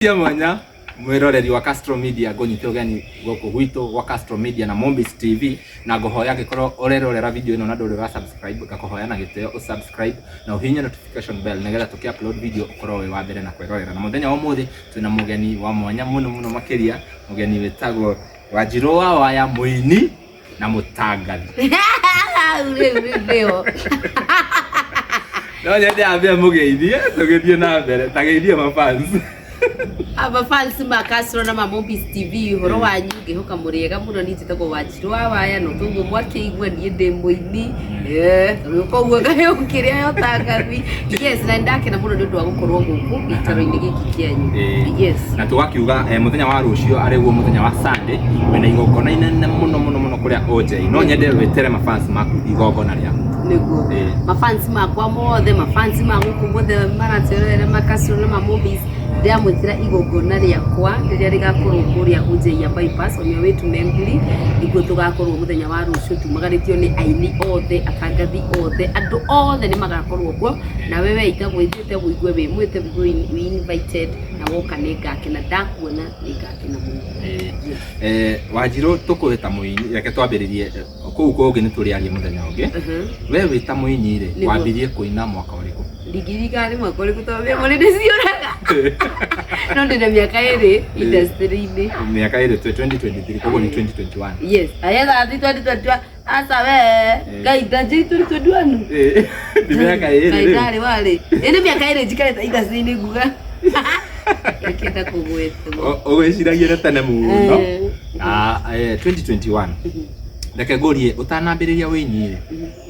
Cia mwanya mwiroreri wa Castro Media, ngũnyite ũgeni gũkũ gwitũ gwa Castro Media na Mombis TV, na ngũhoya angĩkorwo ũrerorera video ĩno na ndũrĩ ũra subscribe, ngakũhoya na gĩtĩo ũ subscribe na ũhihinye notification bell nĩgetha tũkĩ upload video ũkorwo wĩ wa mbere na kwĩrorera. Na mũthenya wa ũmũthĩ twĩna mũgeni wa mwanya mũno mũno makĩria, mũgeni wĩtagwo Wanjirũ wa Waya, mũini na mũtangathi. Hau rĩu rĩu nĩho. No nyende ambie mũgeithie tũgĩthiĩ na mbere, tageithie mafans. Aba fans ma Castro na ma Mombis TV, ũhoro wanyu? Ngĩhoka mũrĩega mũno. Niĩ njĩtagwo Wanjirũ wa Waya, no toguo mwakĩigua, niĩ ndĩ mũini. Rĩu koguo ngaheo kĩrĩa ya ũtangathi. Yes, na nĩndakena mũno nĩ ũndũ wa gũkorwo gũkũ gĩikaro-inĩ gĩkĩ kĩanyu. Yes. Na tũgakiuga mũthenya wa rũciũ, arĩguo mũthenya wa Sunday, wĩna igongona inene mũno mũno mũno kũrĩa OJ. No nyende wĩtere mafans maku igongona rĩaku. Nĩguo. Mafans makwa mothe, mafans ma gũkũ guothe maratwĩrorera, ma Castro na ma Mombis, ndĩramwĩtĩra igongona rĩakwa rĩrĩa rĩgakorwo kũrĩa Ũnjeia Bypass, on your way to Membley. Nĩguo tũgakorwo mũthenya wa rũciũ tumagarĩtio nĩ aini othe, atangathi othe, andũ othe nĩ magakorwo kuo. Nawe we itagwĩtĩte, wĩigue wĩ mwĩte, wĩigue wĩ invited, na woka nĩ ngakena, ndakuona nĩ ngakena mũno. Yes. Wanjirũ, tũkũwĩta mũini, reke twambĩrĩrie kũu kũngĩ, nĩ tũrĩaria mũthenya ũngĩ. We wĩ ta mũini rĩ, wambirie kũina mwaka ũrĩkũ? Ndingĩririkana nĩ mwaka ũrĩkũ tondũ memory nĩ ciũraga, no ndĩna mĩaka 2 industry-inĩ. Mĩaka 2, twĩ 2023, koguo nĩ 2021. Yes, ayetha thi 2021, aca we Ngai, ndanjĩri 2021. Nĩ mĩaka 2 Ngai rĩu. Ndarĩ warĩ ĩ nĩ mĩaka 2 njikarĩte industry-inĩ, nguga ĩkĩenda kũgwetwo. Ũgwĩciragia nĩ tene mũno. Na 2021, reke ngũrie, ũtanambĩrĩria wĩini rĩ,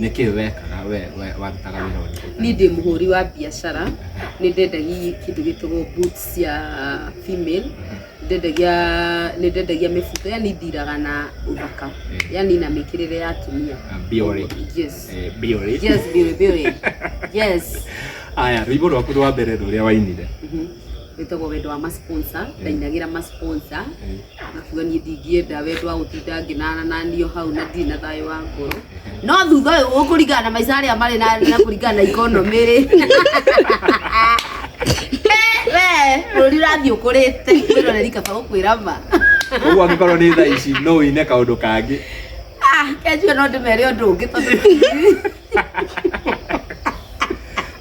nĩ kĩĩ wekaga? We warutaga wĩra ũrĩkũ? Niĩ ndĩ mũhũri wa biacara, nĩ ndendagia kĩndũ gĩtagwo boots cia female, ndendagia, nĩ ndendagia mĩbuto, yani ndiraga na ũthaka, yani na mĩkĩrĩre ya atumia. Beauty. Yes. Beauty. Yes, beauty, beauty, yes. Aya, rwĩmbo rwaku rwa mbere rũrĩa wainire? Wĩtagwo "Wendo wa Masponsor". Ndainagĩra masponsor, ngakiuga niĩ ndingĩenda wendo wa gũtinda ngĩnanananio hau na ndirĩ na thayũ wa ngoro, no thutha ũyũ ũkũringana na maica arĩa marĩ na kũringana na economy rĩ, we bũrũri ũrathiĩ ũkũrĩte, mwĩroreri, kaba gũkwĩra ma. Koguo angĩkorwo nĩ thaa ici no ũine kaũndũ kangĩ? Ah, kenjue no ndĩmere ũndũ ũngĩ tondũ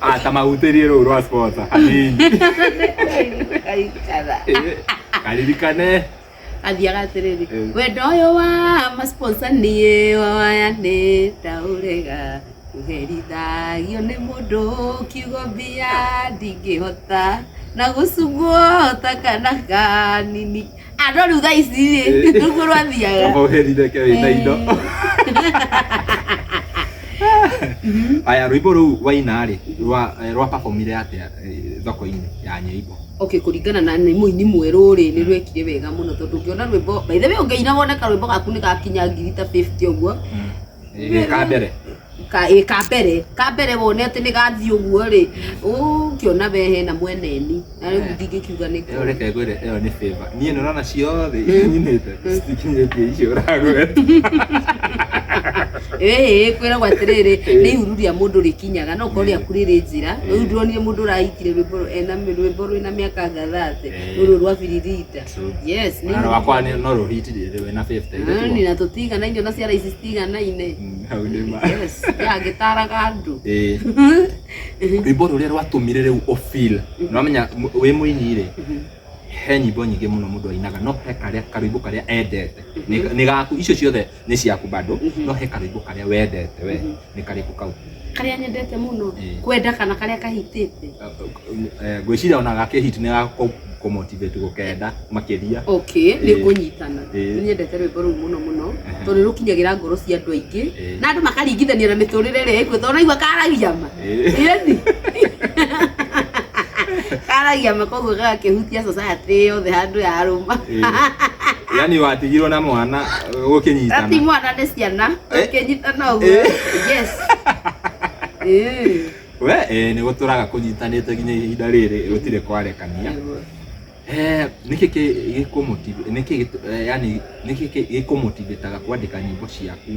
Ah, ta mahutĩrie rũu rwa sponsor hanini. Kaikara. Karirikane. Athiaga atĩrĩrĩ, wendo ũyũ wa masponsor niĩ waya nĩ ndaũrega, kũherithagio nĩ mũndũ kiugo mbia ndingĩhota na gũcungwo ta kana kanini. Ah, no rĩu thaa ici rĩ, rũguo rwathiaga. Kaba ũheritheke wĩna indo. Aya, rwĩmbo rũu waina rĩ, rwa performire atĩa thoko-inĩ ya nyĩmbo? Okay, kũringana na nĩ mũini mwerũ rĩ, nĩ rwekire wega mũno, tondũ ũngĩona rwĩmbo, by the way, ũngĩina wone karwĩmbo gaku nĩ gakinya ngiri ta 50 ũguo. Ka mbere. Ka mbere wone atĩ nĩ gathiĩ ũguo rĩ, ũngĩona we hena mweneni na rĩu ndingĩkiuga nĩ Ĩyo reke ngwĩre, ĩyo nĩ favor. Niĩ nĩ ũrona ciothe iria nyinĩte citikinyĩtie icio ũragweta. Ĩĩ, kwĩragwo atĩrĩrĩ, nĩ ihuru rĩa mũndũ rĩkinyaga, no korwo rĩaku rĩrĩ njĩra. Rĩu ndũronire mũndũ ũrahikire rwĩmbo ena rwĩmbo rwĩna mĩaka ngathate, rũrũ rwa "Biririnda". Yes, nĩ Ona rwakwa no rũhitire rwĩna 50. Ĩni, na tũtiganaine, ona ciara ici citiiganaine. Hau nĩ ma. Yes, yangĩtaraga andũ. Rwĩmbo rũrĩa rwatũmire rĩu ũfeel, nĩwamenya wĩ mũini rĩ, he nyĩmbo nyingĩ mũno mũndũ ainaga, no he karĩa karwĩmbo karĩa endete nĩ gaku. Icio ciothe nĩ ciaku bado, no he karwĩmbo karĩa wendete we, nĩ karĩkũ kau? Karĩa nyendete mũno? Kwenda kana karĩa kahitĩte? Ngwĩciria ona gakĩhit nĩ gakũmotivate gũkenda makĩria. Okay, nĩ ngũnyitana. Nĩ nyendete rwĩmbo rũu mũno mũno tondũ nĩ rũkinyagĩra ngoro cia andũ aingĩ na andũ makaringithania na mĩtũrĩre ĩrĩa ĩkuo, tondũ naigua karagia ma. Ĩni karagia ma, koguo gagakĩhutia society yothe handũ yarũma. Yani watigirwo na mwana gũkĩnyitana. Ti mwana, nĩ ciana. Ũkĩnyitana ũguo. Yes. We nĩ gũtũraga kũnyitanĩte nginya ihinda rĩrĩ, gũtirĩ kwarekania. Nĩguo. Nĩkĩ gĩkũmotivate, nĩkĩ yani nĩkĩ gĩkũmotivataga kwandĩka nyĩmbo ciaku?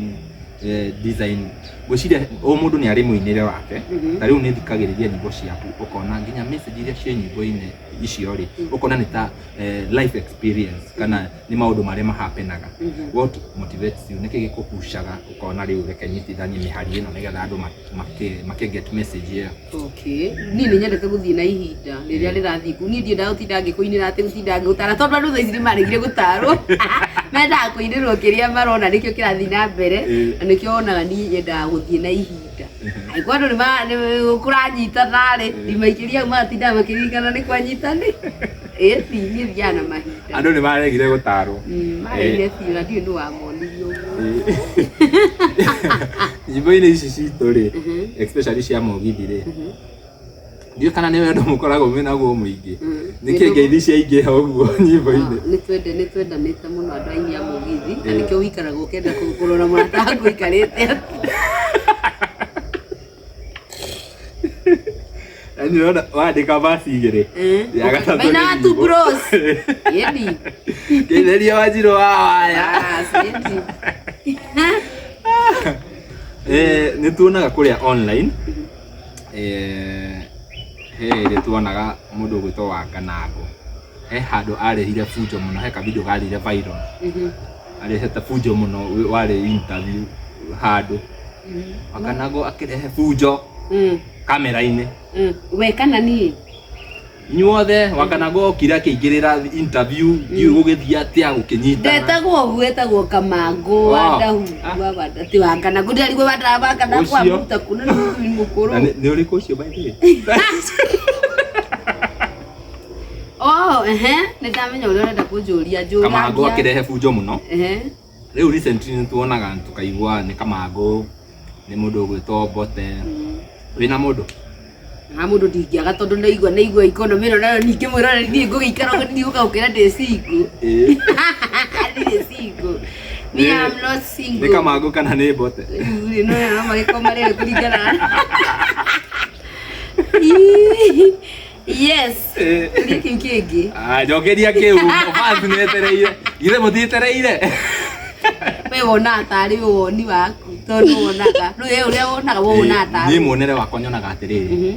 Design ngwĩciria o mũndũ nĩ arĩ mũinĩre wake. Ta rĩu nĩ thikagĩrĩria nyĩmbo ciaku, ũkona nginya message iria ciĩ nyĩmbo-inĩ icio rĩ, ũkona nĩ ta life experience kana nĩ maũndũ marĩa mahapenaga. What motivates you? Nĩkĩ gĩkũpucaga ũkona rĩu reke nyitithanie mĩhari ĩno nĩgetha andũ makĩ get message ĩyo? Okay, niĩ nĩ nyendete gũthiĩ na ihinda rĩrĩa rĩrathiĩ kuu. Niĩ ndiendaga gũtinda ngĩkũinĩra atĩ gũtinda ngĩgũtara, tondũ andũ thaa ici nĩ maregire gũtarwo, mendaga kũinĩrwo kĩrĩa marona nĩkĩo kĩrathiĩ na mbere. Na nĩkĩo wonaga niĩ nyendaga gũthiĩ na ihinda. Angĩkorwo andũ nĩ kũranyitana rĩ, ndimaikĩria hau magatinda makĩririkana nĩ kwanyitani. Ĩti niĩ thiaga na mahinda. Andũ nĩ maregire gũtarwo. Maregire biũ na ndiũĩ nũ wamonirie ũguo. Nyĩmbo-inĩ ici citũ rĩ, especially cia mũgithi rĩ, ndiũĩ kana nĩ wendo mũkoragwo mwĩnaguo mũingĩ. Nĩkĩ ngeithi ciaingĩha ũguo nyĩmbo-inĩ? Nĩ twendanĩte mũno andũ aini a mũgithi, na nĩkĩo ũikaraga ũkĩenda kũrora mũrata waku aikarĩte atĩa. Yaani ũrona wandĩka verse igĩrĩ, ya gatatũ nĩ Maina tu nyĩmbo. Bros. Yendi. Ngeithĩria Wanjirũ wa waya. Bas, yendi. Nĩ tuonaga kũrĩa online, he ĩrĩ tuonaga mũndũ ũgwĩtwo Wanganangũ, he handũ arehire bunjo mũno, he ka video gathire viral, arehete bunjo mũno, warĩ interview handũ Wanganangũ akĩrehe bunjo kamera-inĩ. We kana niĩ? Inyuothe. Wanganangũ okire akĩingĩrĩra interview, ndiũĩ gũgĩthiĩ atĩa gũkĩnyitana. Ndetagwo ũguo, etagwo Kamangũ wa Ndahu. Wa Wanda, ti Wanganangũ, ndĩrarigwo Wanda Wanganangũ. Ũcio. Amuruta kuna nĩ mũthuri mũkũrũ. Na nĩ ũrĩkũ ũcio, by the way? Oh, ehe, nĩ ndamenya ũrĩa ũrenda kũnjũria, njũragia. Kamangũ akĩrehe bunjo mũno. Rĩu recently nĩ tuonaga tũkaigua nĩ Kamangũ, nĩ mũndũ ũgwĩtwo Mbote. Wĩna mũndũ? Ha, mũndũ ndingĩaga, tondũ naigua economy ĩno nayo ningĩ mwĩrore niĩ ngũgĩikara ũguo ndigũka gũkĩra ndĩ single. Ndirĩ single. Me, I'm not single. Nĩ Kamangũ kana nĩ Mbote? Rĩu rĩ, no magĩkorwo marĩ kũringana. Ii, yes. Kĩũria kĩu kĩngĩ. Ah, njokeria kĩu, fans nĩetereire. Githĩ mũtietereire? We wonaga tarĩ woni waku, tondũ wonaga rĩu we ũrĩa wonaga, we wonaga tarĩ Niĩ muonere wakwa nyonaga atĩrĩrĩ,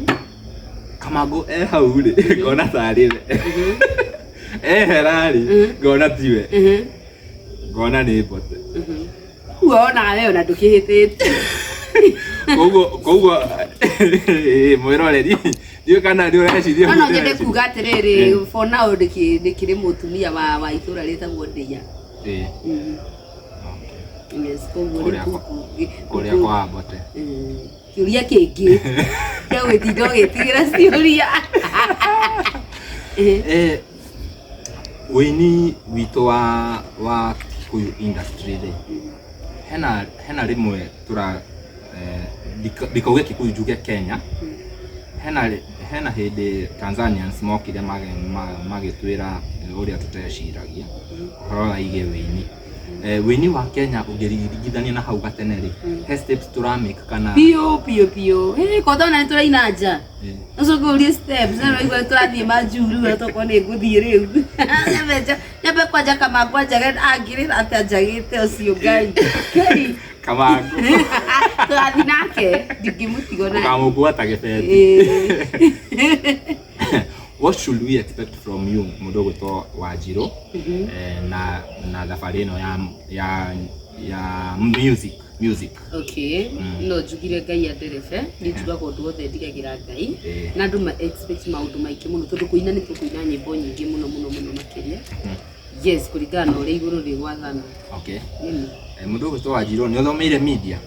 Kamangũ e hau rĩ, ngona tarĩ we. Ehera rĩ, ngona tiwe, ngona nĩ Mbote. Ũguo wonaga we ona ndũkĩhĩtĩtie. Koguo mwĩroreri, ndiũĩ kana nĩ ũreciria. No nyende kuga atĩrĩrĩ, for now ndĩkĩrĩ mũtumia wa itũra rĩtagwo Ndĩa. Yes, koguo rĩu Kũrĩa kwa Mbote. Kĩũria kĩngĩ kĩa gwĩtinda ũgĩtigĩra ciũria. Ũini witũ wa Kikuyu industry rĩ, hena rĩmwe tũra ndikauge Kikuyu, njuge Kenya, hena hĩndĩ Tanzanians mokire magĩtwĩra ũrĩa tũteciragia ũhoro wĩgiĩ wĩini. Wĩini wa Kenya ũngĩringithania na hau gatene rĩ, he steps tũramake kana? Biũ biũ biũ. Kwanza ona nĩ tũraina nja. Ũcoke ũrie steps, na ũraigua nĩ tũrathiĩ majuu rĩu, na tokorwo nĩ ngũthiĩ rĩu. Nyambe kwanja Kamangũ anjage angĩrĩra atĩ anjagĩte ũcio Ngai. Ngai. Kamangũ. Tũrathiĩ nake, ndingĩmũtiga ona. Ũkamũkua ta gĩbeti. Ĩĩ. What should we expect from you, mũndũ ũgwĩtwo Wanjirũ, na thabarĩ ĩno ya music? Okay, no njugire Ngai anderebe, niĩ njugaga ũndũ wothe ndigagĩra Ngai. Na andũ ma expect maũndũ maingĩ mũno, tondũ kũina nĩ tũkũina nyĩmbo nyingĩ mũno mũno mũno makĩria. Yes, kũringana na ũrĩa igũrũ rĩgwathana. Okay. Nĩma. Mũndũ ũgwĩtwo Wanjirũ, nĩ ũthomeire media?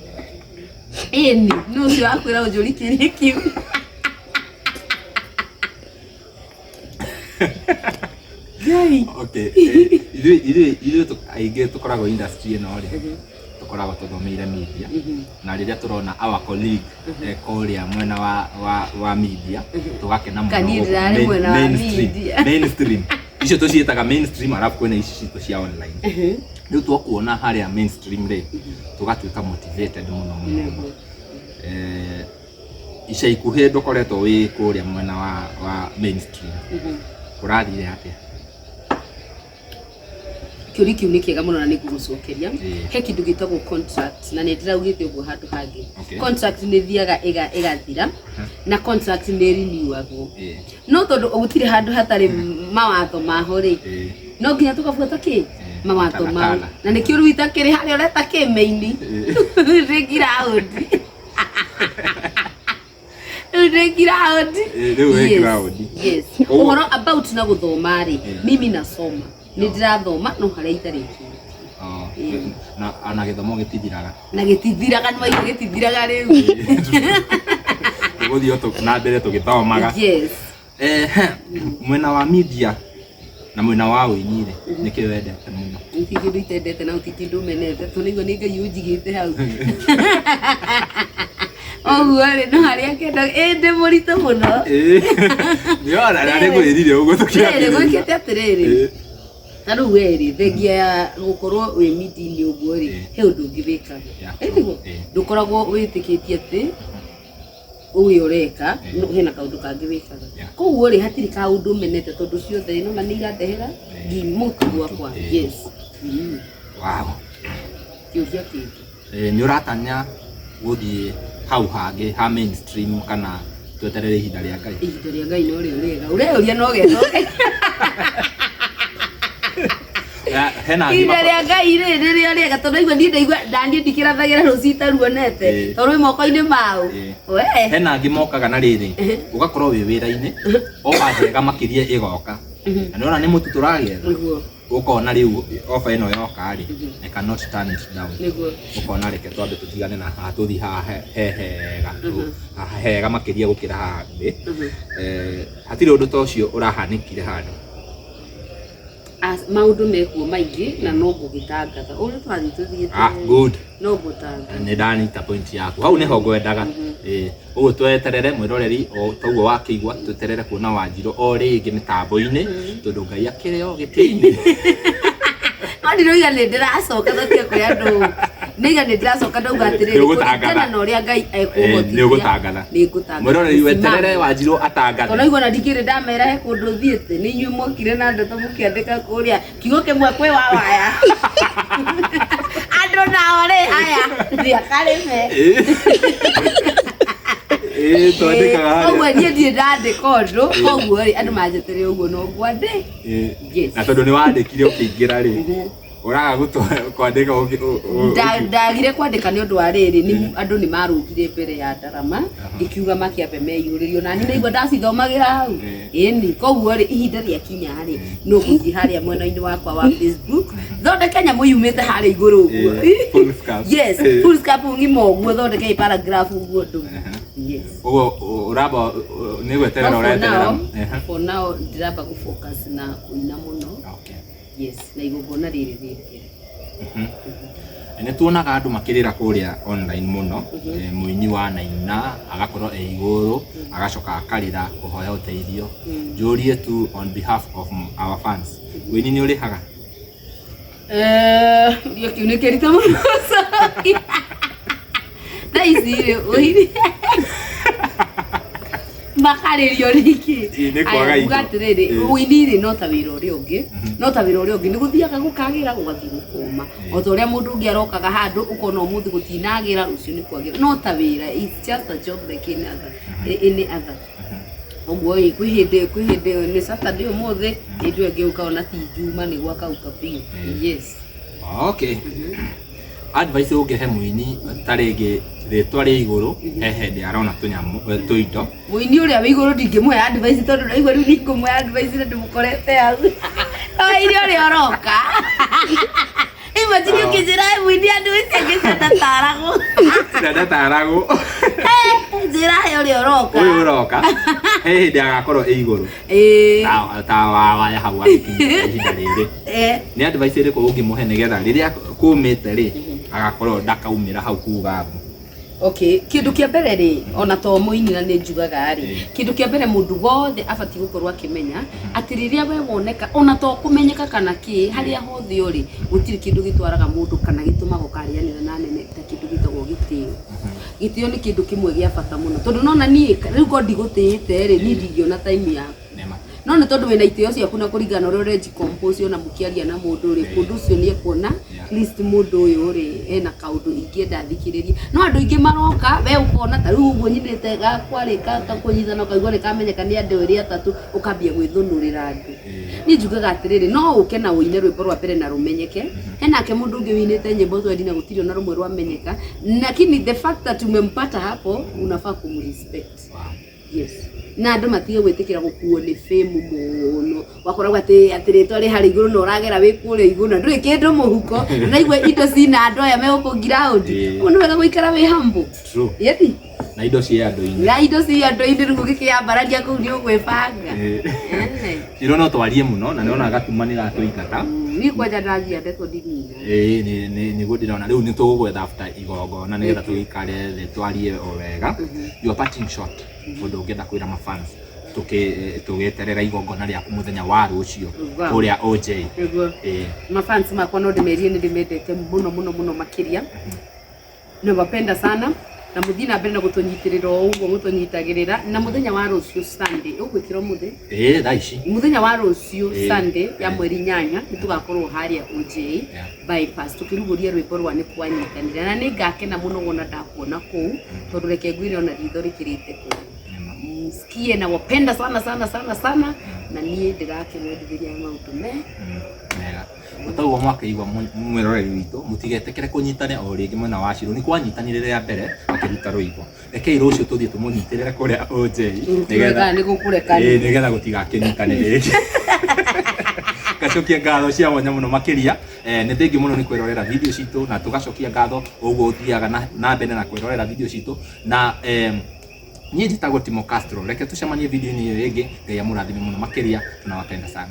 Ĩni, nĩ ũcio wakwĩra ũnjũri kĩũria kĩu. Ngai. Okay, ithuĩ aingĩ tũkoragwo industry ĩno rĩ, tũkoragwo tũthomeire media, na rĩrĩa tũrona our colleague kũrĩa mwena wa media, tũgakena mũno. Kaniĩ gũkũ ndĩrarĩ mwena wa mainstream. Media. Mainstream icio tũciĩtaga mainstream, arabu kwĩna ici citũ cia online. Rĩu twakuona harĩa mainstream rĩ, tũgatuĩka motivated mũno mũno mũno. Ica ikuhĩ ndũkoretwo wĩ kũrĩa mwena wa mainstream, kũrathire atĩa? Kĩũria kĩu nĩ kĩega mũno na nĩ ngũgũcokeria. Ĩĩ. He kĩndũ gĩtagwo contract na nĩ ndĩraugĩte ũguo handũ hangĩ. Okay. Contract nĩ ĩthiaga ĩgathira na contract nĩ renewagwo. Ĩĩ. No tondũ gũtirĩ handũ hatarĩ mawatho maho rĩ, Ĩĩ. no nginya tũgabuata kĩ mawatho mau. Taratara. Na nĩkĩo rĩu itakĩrĩ harĩa ũreta kĩmeini. Ndĩ ground. Rĩu ndĩ ground. Ĩĩ, rĩu wĩ Yes, ground. Yes. Ũguo- Ũhoro about na gũthoma rĩ, Ĩĩ. mimi nasoma. Nĩ ndĩrathoma no harĩa itarĩkĩtie. Oh, Ĩĩ. na ona gĩthomo gĩtithiraga. Na gĩtithiraga nĩ waigua gĩtithiraga rĩu. Tũgũthiĩ o na mbere tũgĩthomaga. Yes. Mwena wa media na mwena wa ũini rĩ, nĩkĩ wendete mũno? Gũtirĩ kĩndũ itendete na gũtirĩ kĩndũ menete tondũ nĩguo nĩ Ngai ũnjigĩte hau. Ũguo rĩ no harĩa kenda ĩ ndĩ mũritũ mũno. Nĩwona na nĩngwĩrire ũguo Rĩrĩ tũkĩambĩrĩria. gwĩkĩte atĩrĩrĩ Ĩĩ. ta rĩu we rĩ thengia ya gũkorwo wĩ miti-inĩ ũguo rĩ Ĩĩ. he ũndũ ũngĩ wĩkaga. Yeah. Ĩ tiguo? Ĩĩ. Ndũkoragwo wĩtĩkĩtie atĩ ũyũ ũreka Ĩĩ. no hena kaũndũ kangĩ wĩkaga. Yeah. Koguo rĩ hatirĩ kaũndũ menete tondũ ciothe nĩma nĩ irandehera Ĩĩ. mũtu gwakwa. Ĩĩ. Yes. Mm. Wow. Kĩũria kĩngĩ. Nĩ ũratanya gũthiĩ hau hangĩ ha mainstream kana tweterere ihinda rĩa Ngai? Ihinda rĩa Ngai no rĩo rĩega. Ũreyũria no getoke. Hena angĩ Ihinda rĩa Ngai rĩ nĩrĩo rĩega tondũ aigua niĩ ndaigua ndaniĩ ndikĩrathagĩra rũciũ itaruonete Ĩĩ. tondũ wĩ moko-inĩ mau. Ĩĩ. We. Hena angĩ mokaga na rĩrĩ ũgakorwo wĩ wĩra-inĩ ofa njega makĩria ĩgoka na nĩwona nĩ mũtu tũragetha Nĩguo. ũkona rĩu ofa ĩno yoka rĩ I cannot turn it down. Nĩguo. Ũkona reke twambe tũtigane na haha tũthiĩ haha he hega haha hega makĩria gũkĩra haha thĩ. Hatirĩ ũndũ ta ũcio ũrahanĩkire handũ? Maũndũ mekuo maingĩ na no ngũgĩtangatha ũrĩa tũrathiĩ tũthiĩte. Ah, good. No ngũtangatha. Nĩ ndanyita point yaku hau nĩho ngwendaga. Ĩĩ, ũguo tweterere mwĩroreri o toguo wakĩigua tweterere kuona Wanjirũ o rĩngĩ mĩtambo-inĩ tondũ Ngai akĩrĩ o gĩtĩ-inĩ. No ndĩroiga nĩ ndĩracoka tũtige kwĩ andũ. Nĩiga nĩ ndĩracoka ndauga atĩrĩrĩ Nĩ ũgũtangatha. kũringana na ũrĩa Ngai Ĩĩ, ekũhotithia. nĩ ũgũtangatha. Nĩ ngũtangatha. Mwĩroreri weterere Mũsimamo. Wanjirũ atangathe. Tondũ aigua na ndikĩrĩ ndamera he kũndũ thiĩte nĩ inyuĩ mwokire na ndeto mũkĩandĩka kũrĩa kiugo kĩmwe kwĩ wa waya. Andũ nao rĩ aya thiĩ akarĩme. Ĩĩ, twandĩkaga harĩa. Koguo niĩ ndirĩ ndandĩka ũndũ koguo rĩ andũ manjetere ũguo no ngwandĩ. Ĩĩ. Yes. Na tondũ nĩ wandĩkire ũkĩingĩra rĩ ũraga kwandĩka Ndagire kwandĩka nĩ ũndũ wa rĩrĩ nĩ andũ nĩ marũgire mbere ya ndarama ngĩkiuga makĩambe meyũrĩrio na niĩ naigua ndacithomagĩra hau. Ĩni koguo rĩ ihinda rĩakinya rĩ no ngũthiĩ harĩa mwena-inĩ wakwa wa Facebook thondeke nyamũ yumĩte harĩa igũrũ ũguo. Ĩĩ, full scarf. Yes, Ĩĩ. full scarf ng'ima ũguo thondeke paragraph ũguo ndũ. Yes. Ũguo ũramba nĩ gweterera No, for ũreterera. now, for now ndĩramba gũ focus na kũina mũno. Okay. Yes, na igongona rĩrĩ rĩ mbere. Nĩ tuonaga andũ makĩrĩra kũrĩa online mũno, mũini wa naina agakorwo e igũrũ agacoka akarĩra kũhoya ũteithio. Njũrie tu on behalf of our fans, ũini nĩ ũrĩhaga? Kĩũria kĩu nĩ kĩritũ mũno gũcokia. Thaa ici rĩ ũini makarĩrio nĩkĩ? Ĩĩ, nĩ kwaga Aya, nguga indo. atĩrĩrĩ Ĩĩ. ũini rĩ no ta wĩra ũrĩa ũngĩ no ta wĩra ũrĩa ũngĩ nĩ gũthiaga gũkagĩra gũgathiĩ gũkũma o ta ũrĩa mũndũ ũngĩ arokaga handũ ũkona ũmũthĩ gũtinagĩra rũciũ nĩ kwagĩra no ta wĩra, it's just a job like any other, any other. Ũguo ĩ kwĩ hĩndĩ kwĩ hĩndĩ nĩ Saturday ũmũthĩ hĩndĩ ĩyo ĩngĩ ũkaona ti Juma nĩ gwakauka biũ. Yes. Okay. Advice ũngĩhe mũini ta rĩngĩ rĩtwa rĩ igũrũ he hĩndĩ arona tũnyamũ tũindo. Mũini ũrĩa wĩ igũrũ ndingĩmũhe advice tondũ ndaigua rĩu nĩngũmũhe advice na ndĩmũkorete hau. Mũini ũrĩa ũroka. Imagine ũkĩnjĩra he mũini advice angĩcio ndataragwo. Na ndataragwo. Njĩra he ũrĩa ũroka. Ũyũ ũroka he hĩndĩ agakorwo ĩ igũrũ. Ĩĩ. Ta wa waya hau agĩkinyia ihinda rĩrĩ. Nĩ advice ĩrĩkũ ũngĩmũhe nĩgetha rĩrĩa kũmĩte rĩ agakorwo ndakaumĩra hau kuga mbu? Okay, kĩndũ kĩa mbere rĩ ona to mũini na nĩ njugaga rĩ kĩndũ kĩa mbere mũndũ wothe abatiĩ gũkorwo akĩmenya atĩ rĩrĩa we woneka ona to kũmenyeka kana kĩ harĩa hothe ũrĩ gũtirĩ kĩndũ gĩtwaraga mũndũ kana gĩtũmaga ũkarĩanĩra na nene ta kĩndũ gĩtagwo gĩtĩo. Gĩtĩo nĩ kĩndũ kĩmwe gĩa bata mũno tondũ nona niĩ rĩu korwo ndigũtĩĩte rĩ niĩ ndingĩona time yaku. No nĩ tondũ wĩna itĩo ciaku na kũringana na ũrĩa ũreji-compose ona mũkĩaria na mũndũ rĩ, mũndũ ũcio nĩ ekuona at least mũndũ ũyũ rĩ ena kaũndũ ingĩenda thikĩrĩrie. No andũ aingĩ maroka we ũkona ta rĩu ũguo nyinĩte gakwa rĩ kũnyitana ũkaigua nĩ kamenyeka nĩ andũ erĩ atatũ ũkambia gwĩthũnũrĩra andũ. Niĩ njugaga atĩrĩrĩ, no ũke na ũine rwĩmbo rwa mbere na rũmenyeke. Henake mũndũ ũngĩ ũinĩte nyĩmbo twendi na gũtirĩ ona rũmwe rwamenyeka, lakini the fact that umempata hapo unafaa kumrespect. Yes. Na andũ matige gwĩtĩkĩra gũkuo nĩ fame mũno. Wakoragwo atĩ atĩ rĩtwa rĩ harĩa igũrũ na ũragera wĩ kũrĩa igũrũ na ndũrĩ kĩndũ mũhuko. Naigua indo cina andũ aya me gũkũ ground. Ũguo nĩ wega gũikara wĩ humble. True. Yeti. Na indo ciĩ andũ-inĩ. Na indo ciĩ andũ-inĩ rĩu ũgĩkĩambararia kũu nĩ ũgwĩbanga. Ciro no twarie mũno na nĩona gatuma nĩ gatũingata. Niĩ kwanja ndagia ndeto ndinina. Ĩĩ nĩguo ndĩrona rĩu nĩ tũgũgwetha after igongona nĩgetha tũgĩikare thĩ twarie o wega. Your parting shot ũndũ ũngĩenda kwĩra ma fans tũgĩeterera igongona rĩaku mũthenya wa rũciũ kũrĩa OJ. Nĩguo. Ĩĩ. Mafans makwa no ndĩmerie nĩ ndĩmendete mũno mũno mũno makĩria. Nawapenda sana na mũthiĩ na mbere na gũtũnyitĩrĩra o ũguo mũtũnyitagĩrĩra na mũthenya wa rũciũ Sunday ũgwĩkĩra ũmũthĩ Ĩĩ thaa ici. Mũthenya wa rũciũ Sunday ya mweri 8 nĩ tũgakorwo harĩa OJ Bypass tũkĩrugũria rwĩmbo rwa nĩ kwanyitanĩra na nĩ ngakena mũno wona ndakuona kũu tondũ reke ngwĩre ona ritho rĩkĩrĩte kũu. Msikie nawapenda sana sana sana sana na niĩ ndĩrakĩmwendithĩria maũndũ me Mega. Toguo mwakĩigua mwĩroreri witũ, mũtigetĩkĩre kũnyitane o rĩngĩ mwena wa Shiro. Nĩ kwanyitanire rĩa mbere akĩruta rwĩmbo. Rekei rũciũ tũthiĩ tũmũnyitĩrĩre kũrĩa OJ nĩgetha nĩgũkũrekania. Ĩĩ, nĩgetha gũtigakĩnyitane rĩngĩ. Ngacokia ngatho cia mwanya mũno makĩria. Nĩ thengiũ mũno nĩ kwĩrorera video citũ na tũgacokia ngatho ũguo ũthiaga na mbere na kwĩrorera video citũ na niĩ njĩtagwo Timo Castro. Reke tũcemanie video-inĩ ĩyo ĩngĩ. Ngai amũrathime mũno makĩria. Tunawapenda sana.